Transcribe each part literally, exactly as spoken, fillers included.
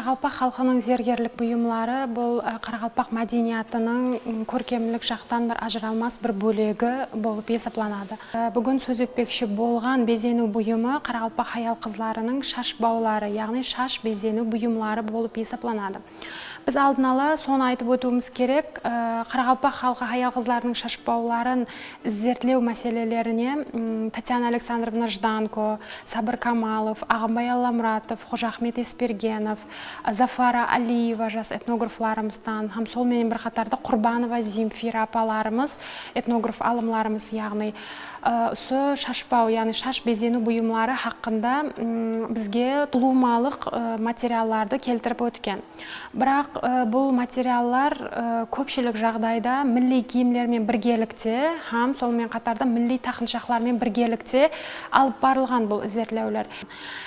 Qaraqalpaq xalqınıń zergerlik buyımları bul, e, qaraqalpaq mádeniyatınıń, m, kórkemlik jaqtan bir ajıralmas bir bólegi bolıp esaplanadı. E, búgin sóz etpekshi bolǵan bezeniw buyımı qaraqalpaq hayal-qızlarınıń shash bawları, yaǵnıy shash bezeniw buyımları bolıp esaplanadı. Biz aldın ala sonı aytıp ótiwimiz kerek, e, qaraqalpaq xalqı hayal-qızlarınıń shash bawların izertlew máselelerine, m, Tatyana Aleksandrovna Jdanko, Sabır Kamalov, Aǵınbay Allamuratov, Xojaahmet Espergenov, Zafara Aliyeva jas etnograflarımızdan hám sol menen bir qatarda Qurbanova Zemfira apalarımız, etnograf alımlarımız, yaǵnıy, ı, usı shash baw, yaǵnıy shash bezeniw buyımları haqqında, ım, bizge ulıwmalıq, ı, materiallardı keltirip ótken. Biraq, ı, bul materiallar, ı, kópshilik jaǵdayda milliy kiyimler menen birgelikte hám sonıń menen qatarda milliy taqınshaqlar menen birgelikte alıp barılǵan bul izertlewler.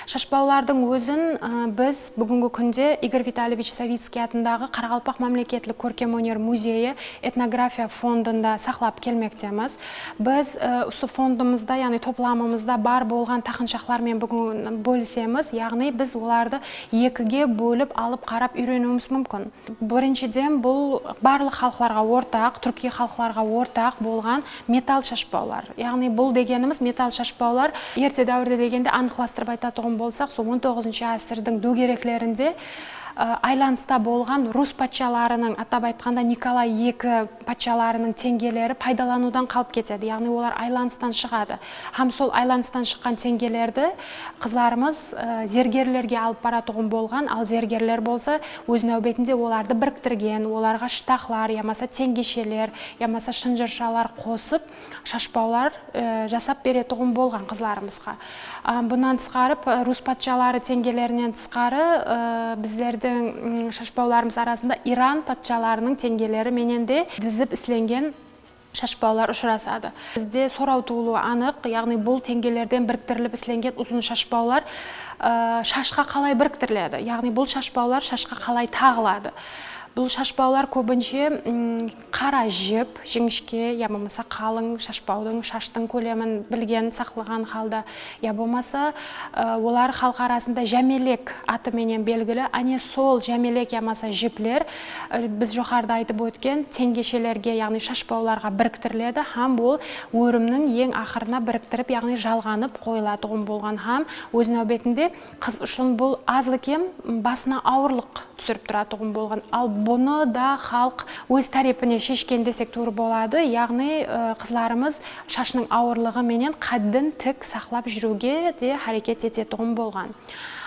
Shashbawlardıń ózin, ı, biz búgingi kúnde Igor Vitalevich Savickiy atındaǵı Qaraqalpaq mámleketlik kórkem óner muzeyi etnografiya fondında saqlap kelmektemiz. Biz, ı, usı fondımızda, yaǵnıy toplamımızda bar bolǵan taqınshaqlar menen búgin bólisemiz, yaǵnıy biz olardı ekige bólip alıp qarap úyreniwimiz múmkin. Birinshiden, bul barlıq xalıqlarǵa ortaq, túrkiy xalıqlarǵa ortaq bolǵan metall shashbawlar. Yaǵnıy bul degenimiz metall shashbawlar erte dáwirde degende anıqlastırıp aytatuǵın bolsaq, sol on toǵızınshı ásirdiń dógereklerinde, ı, aylanısta bolǵan rus patshalarınıń, atap aytqanda Nikolay eki patshalarınıń teńgeleri paydalanıwdan qalıp ketedi. Yaǵnıy olar aylanıstan shıǵadı. Hám sol aylanıstan shıqqan teńgelerdi qızlarımız, ı, zergerlerge alıp baratuǵın bolǵan, al zergerler bolsa óz náwbetinde olardı biriktirgen, olarǵa shtaxlar yamasa teńgesheler yamasa shınjırshalar qosıp, shashbawlar, ı, jasap beretuǵın bolǵan qızlarımızǵa. A, bunnan tısqarı, p-, rus patshaları teńgelerinen tısqarı, ı, bizlerdiń, ım, shashbawlarımız arasında Iran patshalarınıń teńgeleri menen de dizip islengen shashbawlar ushırasadı. Bizde soraw tuwılıwı anıq, yaǵnıy bul teńgelerden biriktirilip islengen uzın shashbawlar, ı, shashqa qalay biriktiriledi? Yaǵnıy bul shashbawlar shashqa qalay taǵıladı? Bul shashbawlar kóbinshe, ım, qara jip, jińishke ya bolmasa qalıń shashbawdıń, shashtıń kólemin bilgen, saqlaǵan halda, ya bolmasa, ı, olar xalıq arasında jámelek atı menen belgili, áne sol jámelek yamasa jipler, ı, biz joqarıda aytıp ótken teńgeshelerge, yaǵnıy shashbawlarǵa biriktiriledi hám ol órimniń eń aqırına biriktirip, yaǵnıy jalǵanıp qoyılatuǵın bolǵan hám óz náwbetinde qız ushın bul azlı-kem basına awırlıq túsirip turatuǵın bolǵan. Al bunı da xalıq óz tárepine sheshken desek tuwrı boladı. Yaǵnıy, ı, qızlarımız shashınıń awırlıǵı menen qáddin tik saqlap júriwge de háreket etetuǵın bolǵan.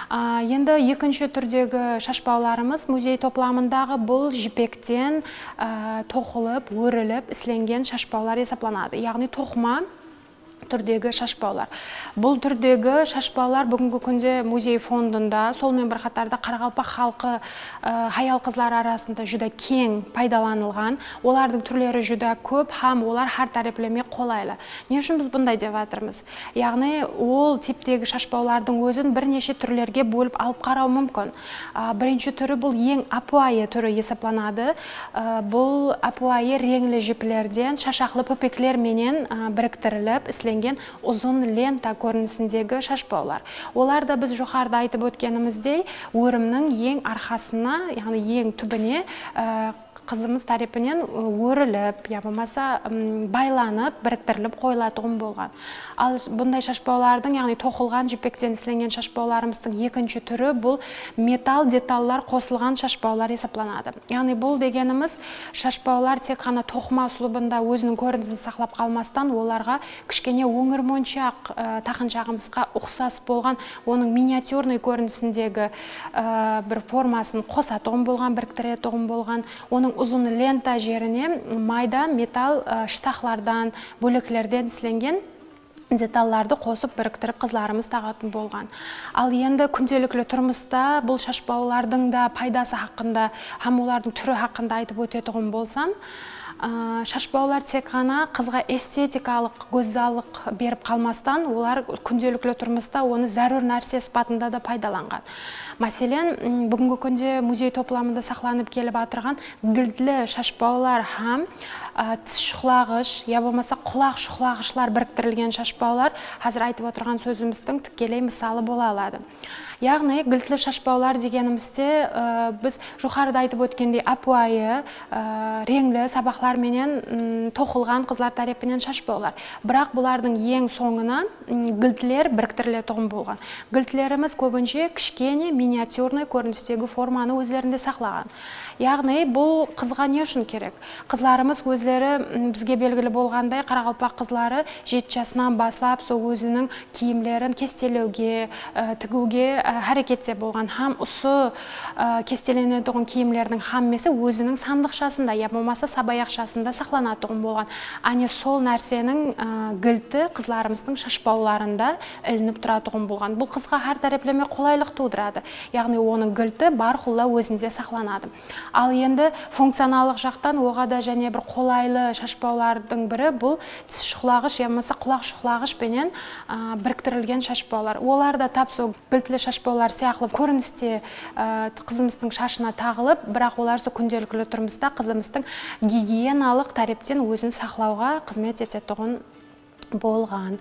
A, endi ekinshi túrdegi shashbawlarımız muzey toplamındaǵı bul jipekten, a, toqılıp, órilip islengen shashbawlar esaplanadı. Yaǵnıy toqıma túrdegi shashbawlar. Bul túrdegi shashbawlar búgingi kúnde muzey fondında, sol menen bir qatarda qaraqalpaq xalqı, ı, hayal-qızları arasında júdá keń paydalanılǵan. Olardıń túrleri júdá kóp hám olar hár tárepleme qolaylı. Ne ushın biz bunday dep atırmız? Yaǵnıy, ol tiptegi shashbawlardıń ózin bir neshe túrlerge bólip alıp qaraw múmkin. A, birinshi túri bul eń ápiwayı túri esaplanadı. A, bul ápiwayı reńli jiplerden shashaqlı púpekler menen, a, biriktirilip islengen uzın lenta kórinisindegi shashbawlar. Olar da biz joqarıda aytıp ótkenimizdey órimniń eń arqasına, yaǵnıy eń túbine, a, qızımız tárepinen, ı, órilip, ya bolmasa, ım, baylanıp, biriktirilip qoyılatuǵın bolǵan. Al, sh-, bunday shashbawlardıń, yaǵnıy toqılǵan jipekten islengen shashbawlarımızdıń ekinshi túri bul metall detallar qosılǵan shashbawlar esaplanadı. Yaǵnıy bul degenimiz shashbawlar tek ǵana toqıma uslubında óziniń kórinisin saqlap qalmastan, olarǵa kishkene óńir monshaq, ı, taqınshaǵımızǵa uqsas bolǵan, onıń miniatyurnıy kórinisindegi, ı, bir formasın qosatuǵın bolǵan, biriktiretuǵın bolǵan. Onıń uzın lenta jerine mayda metall, ı, shtaxlardan, bóleklerden islengen detallardı qosıp biriktirip qızlarımız taǵatın bolǵan. Al endi kúndelikli turmısta bul shashbawlardıń da paydası haqqında hám olardıń túri haqqında aytıp ótetuǵın bolsam, ı, shashbawlar tek ǵana qızǵa estetikalıq gózzallıq berip qalmastan, olar kúndelikli turmısta onı zárúr nárse sıpatında da paydalanǵan. Máselen, m, búgingi kúnde muzey toplamında saqlanıp kelip atırǵan giltli shashbawlar hám, Á, tis shuqlaǵısh ya bolmasa qulaq shuqlaǵıshlar biriktirilgen shashbawlar házir aytıp otırǵan sózimizdiń tikkeley mısalı bola aladı. Yaǵnıy, giltli shashbawlar degenimizde, á, biz joqarıda aytıp ótkendey ápiwayı, á, reńli sabaqlar menen, ım, toqılǵan qızlar tárepinen shashbawlar. Biraq bulardıń eń sońınan, ım, giltler biriktiriletuǵın bolǵan. Giltlerimiz kóbinshe kishkene, miniatyurnıy kórinistegi formanı ózlerinde saqlaǵan. Yaǵnıy, bul qızǵa ne ushın kerek? Qızlarımız ózleri, m, bizge belgili bolǵanday, qaraqalpaq qızları jeti jasınan baslap, sol óziniń kiyimlerin kestelewge, e, tigiwge, e, hárekette bolǵan hám usı, e, kestelenetuǵın kiyimlerdiń hámmesi óziniń sandıqshasında ya bolmasa sabayaqshasında saqlanatuǵın bolǵan. Áne, sol nárseniń, e, gilti qızlarımızdıń shashbawlarında ilinip turatuǵın bolǵan. Bul qızǵa hár tárepleme qolaylıq tuwdıradı. Yaǵnıy, onıń gilti bárqulla ózinde saqlanadı. Al endi funkcionallıq jaqtan oǵada jáne bir qolaylı shashbawlardıń biri bul tis shuqlaǵısh ya bolmasa qulaq shuqlaǵısh penen, a, biriktirilgen shashbawlar. Olar da tap sol giltli shashbawlar sıyaqlı kóriniste, a, qızımızdıń shashına taǵılıp, biraq olar sol kúndelikli turmısta qızımızdıń gigienalıq tárepten ózin saqlawǵa xızmet etetuǵın bolǵan.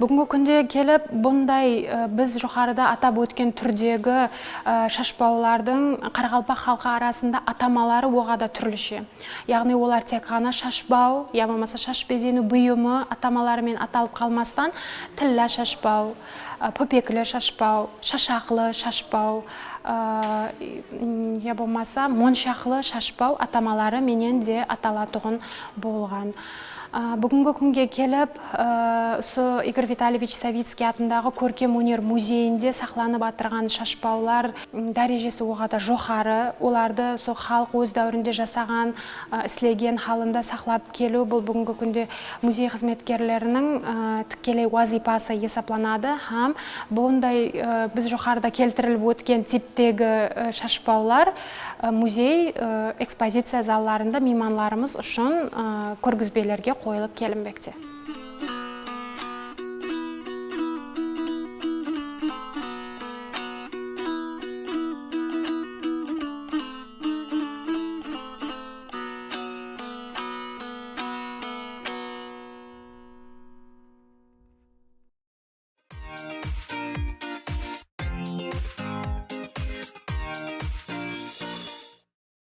Búgingi kúnde kelip bunday, e, biz joqarıda atap ótken túrdegi, e, shashbawlardıń qaraqalpaq xalqı arasında atamaları oǵada túrlishe. Yaǵnıy olar tek ǵana shashbaw ya bolmasa shash bezeniw buyımı atamaları menen atalıp qalmastan, tilla shashbaw, e, pópekli shashbaw, shashaqlı shashbaw, e, m, ya bolmasa monshaqlı shashbaw atamaları menen de atalatuǵın bolǵan. A, búgingi kúnge kelip, a, usı Igor Vitalevich Savickiy atındaǵı Kórkem óner muzeyinde saqlanıp atırǵan shashbawlar, m, dárejesi oǵada joqarı. Olardı usı xalıq óz dáwirinde jasaǵan, a, islegen halında saqlap keliw, bul búgingi kúnde muzey xızmetkerleriniń, a, tikkeley wazıypası esaplanadı hám bunday, a, biz joqarıda keltirilip ótken tiptegi, a, shashbawlar, a, muzey, a, ekspoziciya zallarında miymanlarımız ushın, a, kórgizbelerge qoyılıp kelinbekte.